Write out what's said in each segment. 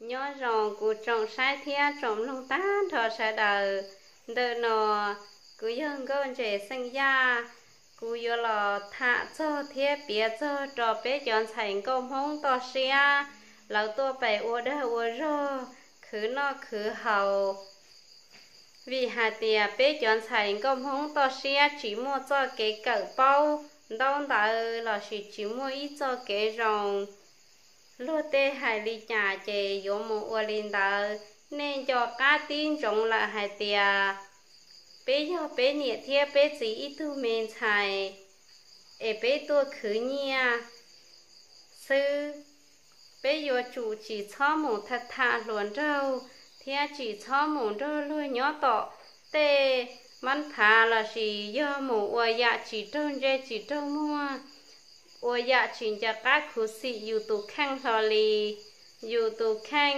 Nyob zoo kuv tsoom saib thiab tsoom mloog tag nrho sawv daws. Ntawm no kuv yog Nkauj Ntses xeem Yaj. Kuv yuav los tham txog thiab piav txog rau peb cov ntxhais nkauj Hmoob toj siab, lawv tuaj pem ua dag ua zog, khwv noj khwv haus. Vim hais tias peb cov ntxhais nkauj Hmoob toj siab tsis muaj txoj kev kawm paub ntaub ntawv lossis tsis muaj ib txoj kev zoo. Luag tej hais li cas ces yuav mus ua li ntawd. Nej nco qab tib ntsoov lawm hais tias peb yog peb niam thiab peb txiv ib tug me ntxhais, es peb tuaj khwv nyiaj xwb. Peb yuav tsum tsis txhob mus tham tham hluas nraug, thiab tsis txhob mus nrog luag nyob tom tej mab phav lossis yog mus ua yam tsis raug ntsej tsis raug muag, ua yam tsis nco qab khuv xim yus tus kheej hlo li. Yus tus kheej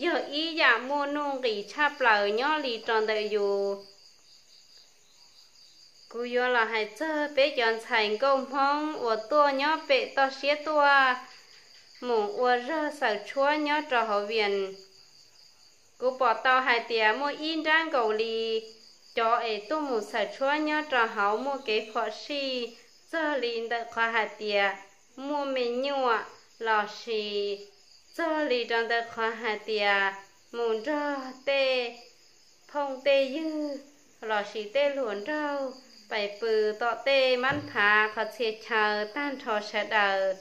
yog ib yam muaj nuj nqis tshaj plaws nyob li rau ntawm yus. Kuv yuav los hais txog peb cov ntxhais nkauj Hmoob uas tuaj nyob pem toj siab tuaj mus ua zog xaws tshuab nyob rau hauv Vias. Kuv pom tau hais tias muaj ib nrab nkaus li cov es tuaj mus xaws tshuab nyob rau hauv muaj kev phom sij, txog li ntawm qhov hais tias muaj me nyuam, lossis txog li rau ntawm qhov hais tias mus nrog tej phooj tej ywg lossis tej hluas nraug pais pw tom tej mab phav qhov txhia chaw tag nrho sawv daws.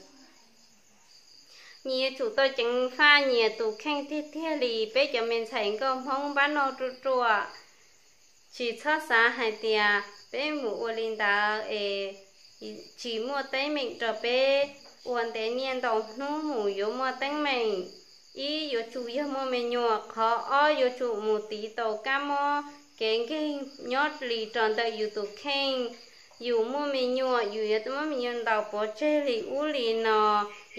Nyias yuav tsum tau ceev faj nyias tus kheej tiag tiag li. Peb cov me ntxhais nkauj Hmoob npab noj ruaj ruaj, tsis txhob xav hais tias peb mus ua li ntawd es tsis muaj teeb meem rau peb, ua ntev niaj ntau hnub mus yuav muaj teeb meem. Ib, yuav tsum yog muaj me nyuam. Qhov ob, yuav tsum mus tiv tau kab mob kev nkeeg nyob li rau ntawm yus tus kheej. Yus muaj me nyuam, yus yuav muab me nyuam ntaus pov tseg li ub li no,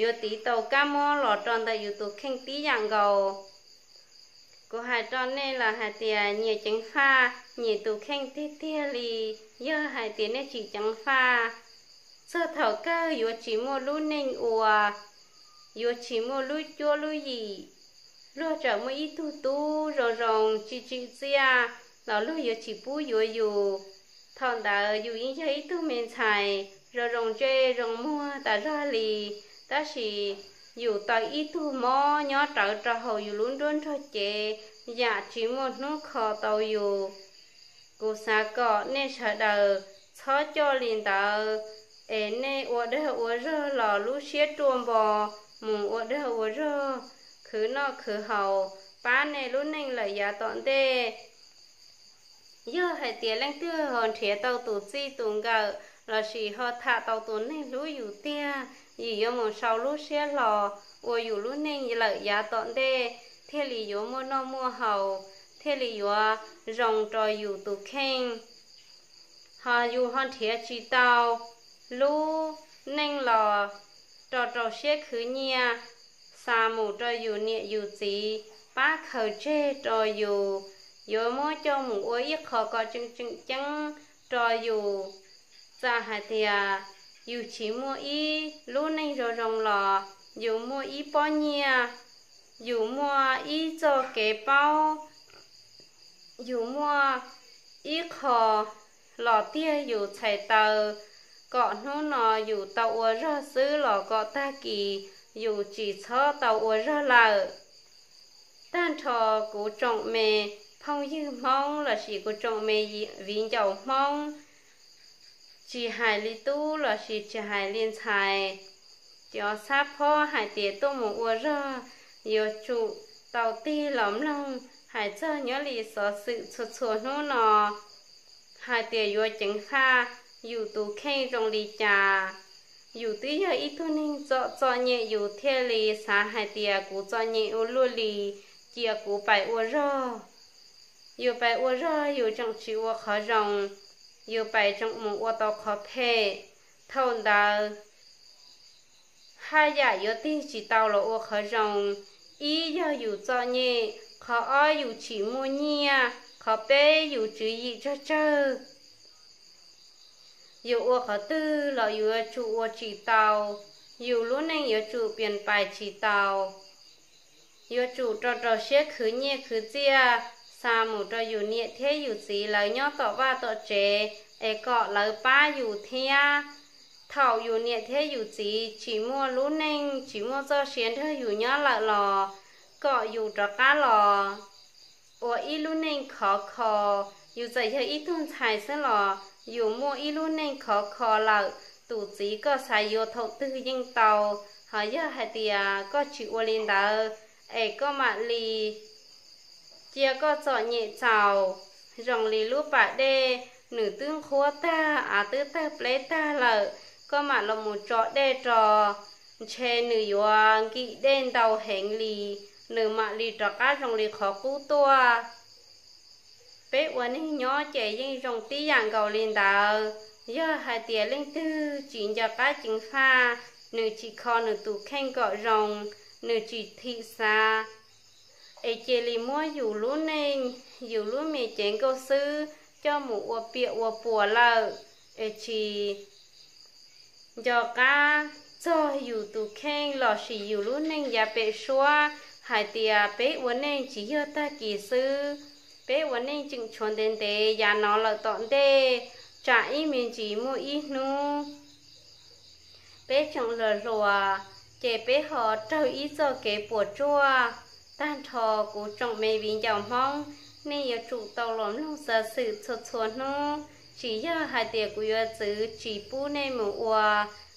yuav tiv tau kab mob los rau ntawm yus tus kheej tib yam nkaus. Kuv hais rau nej lawm hais tias nyias ceev faj nyias tus kheej tiag tiag li. Yog hais tias nej tsis ceev faj, txog thaum kawg yuav tsis muaj lub neej ua, yuav tsis muaj lub cuab lub yim. Luag txawm muaj ib tug tub zoo zoo tsim tsim txiaj los luag yuav tsis pub yuav yus. Thaum ntawd yus yeej yog ib tug me ntxhais zoo zoo ntsej zoo muag tas zog li, tab sis yus tau ib tug mob nyob rawv rau hauv yus lub nruab nrog cev, yam tsis muaj hnub kho tau yus. Kuv xav kom nej sawv daws txhob coj li ntawd, es nej ua dag ua zog los lub siab ruaj npo, mus ua dag ua zog, khwv noj khwv haus, pab nej lub neej lawm yav tom ntej. Yog hais tias leej twg ho nrhiav tau tus txij tus nkawm lossis ho tham tau tus neeg hlub yus tiag, yus yuav mus sau lub siab hlo ua yus lub neej lawm yav tom ntej, thiaj li yuav muaj noj muaj haus, thiaj li yuav zoo rau yus tus kheej. Ho yus ho nrhiav tsis tau lub neej los rau rau siab khwv nyiaj, xa mus rau yus niam yus txiv pab khaws tseg rau yus, yuav muab coj mus ua ib qho kom tseem tseem ceeb rau yus. Txawm hais tias yus tsis muaj ib lub neej zoo zoo los yus muaj ib pob nyiaj, yus muaj ib txoj kev paub, yus muaj ib qho los tiag yus txhais taw, kom hnub no yus tau ua zog xwb los kom tag kis yus tsis txhob tau ua zog lawm. Tag nrho kuv tsoom me phooj ywg Hmoob lossis kuv tsoom me viv ncaus Hmoob, tsis hais li tub lossis tsis hais li ntxhais, cov xab phob hais tias tuaj mus ua zog, yuav tsum tau tig los mloog hais txog nyob li xov xwm txhua txhua hnub no, hais tias yuav ceev faj yus tus kheej zoo li cas. Yus twb yog ib tug neeg txom txom nyem yus thiaj li xav hais tias kuv txom nyem ua luaj li, cia kuv pais ua zog. Yus pais ua zog yus tseem tsis ua qhov zoo, yus pais tseem mus ua tau qhov phem. Thaum ntawd haj yam yuav tig tsis tau los ua qhov zoo. Ib yog yus txom nyem, qhov ob yus tsis muaj nyiaj, qhov peb yus tswv yim tsawg tsawg. Yus ua qhov twg los yus yuav tsum ua tsis tau, yus lub neej yuav tsum pias pais tsis tau. Yuav tsum rau rau siab khwv nyiaj khwv txiaj xa mus rau yus niam thiab yus txiv lawv nyob tom vaj tom tsev es kom lawv pab yus thiab. Thaum yus niam thiab yus txiv tsis muaj lub neej tsis muaj txoj sia nrog yus nyob lawm los kom yus rov qab los ua ib lub neej khov kho. Yus txawm yog ib tug ntxhais xwb los yus muaj ib lub neej khov kho lawm, tus txiv koj xav yuav thaum twg yeej tau. Ho yog hais tias koj tsis ua li ntawd es koj mam li cia koj txom nyem txaus, zoo li lub pas dej nws twb nqhuab tag av twb tawg pleb tag lawm, koj mam los mus tso dej rau, ntshe nws yuav nkim dej ntau heev li, nws mam li rov qab zoo li qhov qub tuaj. Peb ua neeg nyob ces yeej zoo tib yam nkaus li ntawd. Yog hais tias leej twg tsis nco qab ceev faj, nws tsis kho nws tus kheej kom zoo, nws tsis thim xav, es cia li muab yus lub neej, yus lub me cev nkauj xwb coj mus ua piam ua puas lawm, es tsis nco qab txog yus tus kheej lossis yus lub neej yav pem suab hais tias peb ua neej tsis yog tag kis xwb, peb ua neej tseem tshuav ntev ntev yav no lawm tom ntej, tsam ib me ntsis muaj ib hnub peb tseem hluas hluas, ces peb ho raug ib txoj kev puas tsuaj. Tag nrho kuv tsoom me viv ncaus Hmoob, nej yuav tsum tau los mloog xov xwm txhua txhua hnub, tsis yog hais tias kuv yuav txwv tsis pub nej mus ua.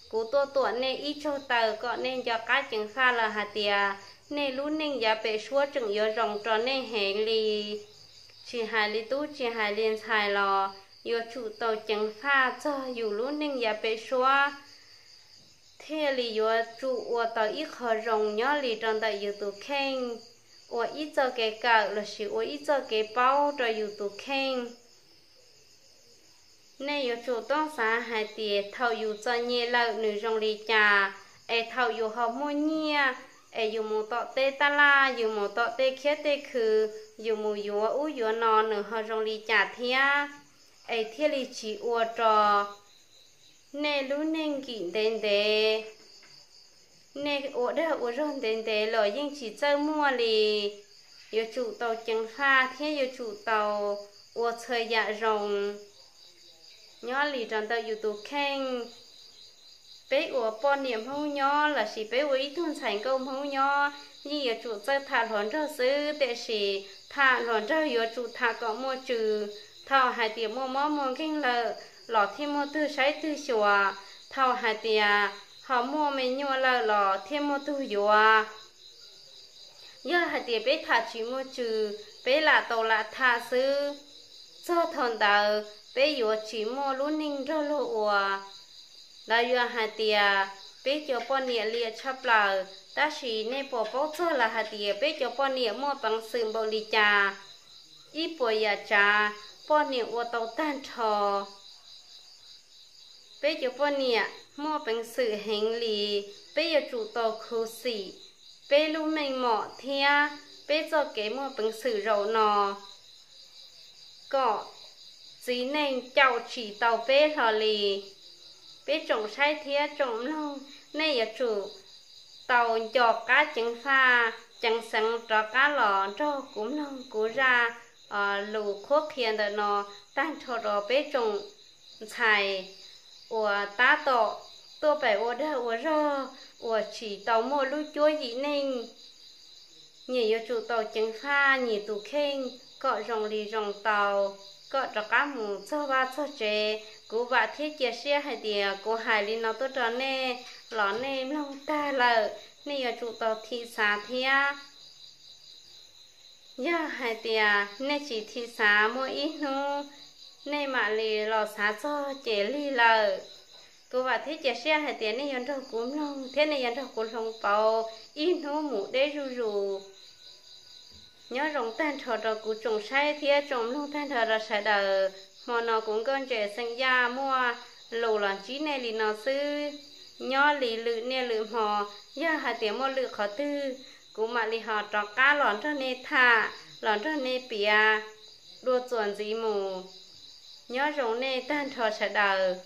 Kuv tuaj tuam nej ib zaug taw kom nej nco qab ceev faj lawm hais tias nej lub neej yav pem suab tseem yuav zoo rau nej heev li. Tsis hais li tub tsis hais li ntxhais los yuav tsum tau ceev faj txog yus lub neej yav pem suab, thiaj li yuav tsum ua tau ib qho zoo nyob li rau ntawm yus tus kheej, ua ib txoj kev kawm lossis ua ib txoj kev paub rau yus tus kheej. Nej yuav tsum tau xav hais tias thaum yus txom nyem lawm nws zoo li cas, es thaum yus ho muaj nyiaj, es yus mus tom tej taj laj, yus mus tom tej khiab tej khw, yus mus yuav ub yuav no nws ho zoo li cas thiab, es thiaj li tsis ua rau nej lub neej nkim ntev ntev. Nej ua dag ua zog ntev ntev los yeej tsis txawj muaj li. Yuav tsum tau ceev faj thiab yuav tsum tau ua txhua yam zoo nyob li rau ntawm yus tus kheej. Peb ua poj niam Hmoob nyob lossis peb ua ib tug ntxhais nkauj Hmoob nyob yeej yuav tsum txawj tham hluas nraug xwb, tiam sis tham hluas nraug yuav tsum tham kom muaj tswv. Thaum hais tias muaj mob muaj nkeeg lawm los thiaj muaj tug saib tug xyuas, thaum hais tias ho muaj me nyuam lawm los thiaj muaj tug yuav. Yog hais tias peb tham tsis muaj tswv, peb lam tau lam tham xwb, txog thaum ntawd peb yuav tsis muaj lub neej nrog luag ua. Lawv yuav hais tias peb cov poj niam liam tshaj plaws, tab sis nej puas paub txog lawm hais tias peb cov poj niam muaj peev xwm npaum li cas? Ib puas yam tsav poj niam ua tau tag nrho. Peb cov poj niam muaj peev xwm heev li, peb yuav tsum tau khuv xim peb lub meej mom thiab peb txoj kev muaj peev xwm zaum no kom txiv neej caum tsis tau peb hlo li. Peb tsoom saib thiab tsoom mloog, nej yuav tsum tau nco qab ceev faj ceev xeev rov qab los nrog kuv mloog kuv zaj lus qhuab qhia ntawm no tag nrho rau peb tsoom ntxhais uas tab tom tuaj pem ua dag ua zog uas tsis tau muaj lub cuab yim neej. Nyias yuav tsum tau ceev faj nyias tus kheej kom zoo li zoo tau, kom rov qab mus txog vaj txog tsev. Kuv vam thiab cia siab hais tias kuv hais li no tuaj rau nej los nej mloog tag lawm, nej yuav tsum tau thim xav thiab. Yog hais tias nej tsis thim xav, muaj ib hnub nej mam li los xav txog ces lig lawm. Kuv vam thiab cia siab hais tias nej yuav nrog kuv mloog thiab nej yuav nrog kuv hloov pauv ib hnub mus deb zuj zus. Nyob zoo tag nrho rau kuv tsoom saib thiab tsoom mloog tag nrho rau sawv daws. Hmo no kuv Nkauj Ntse Xeem Yaj muaj lus los ntsib nej li no xwb. Nyob li lwm niaj lwm hmo, yog hais tias muaj lwm qhov twg, kuv mam li ho rov qab los nrog nej tham, los nrog nej piav dua txuas ntxiv mus. Nyob zoo nej tag nrho sawv daws.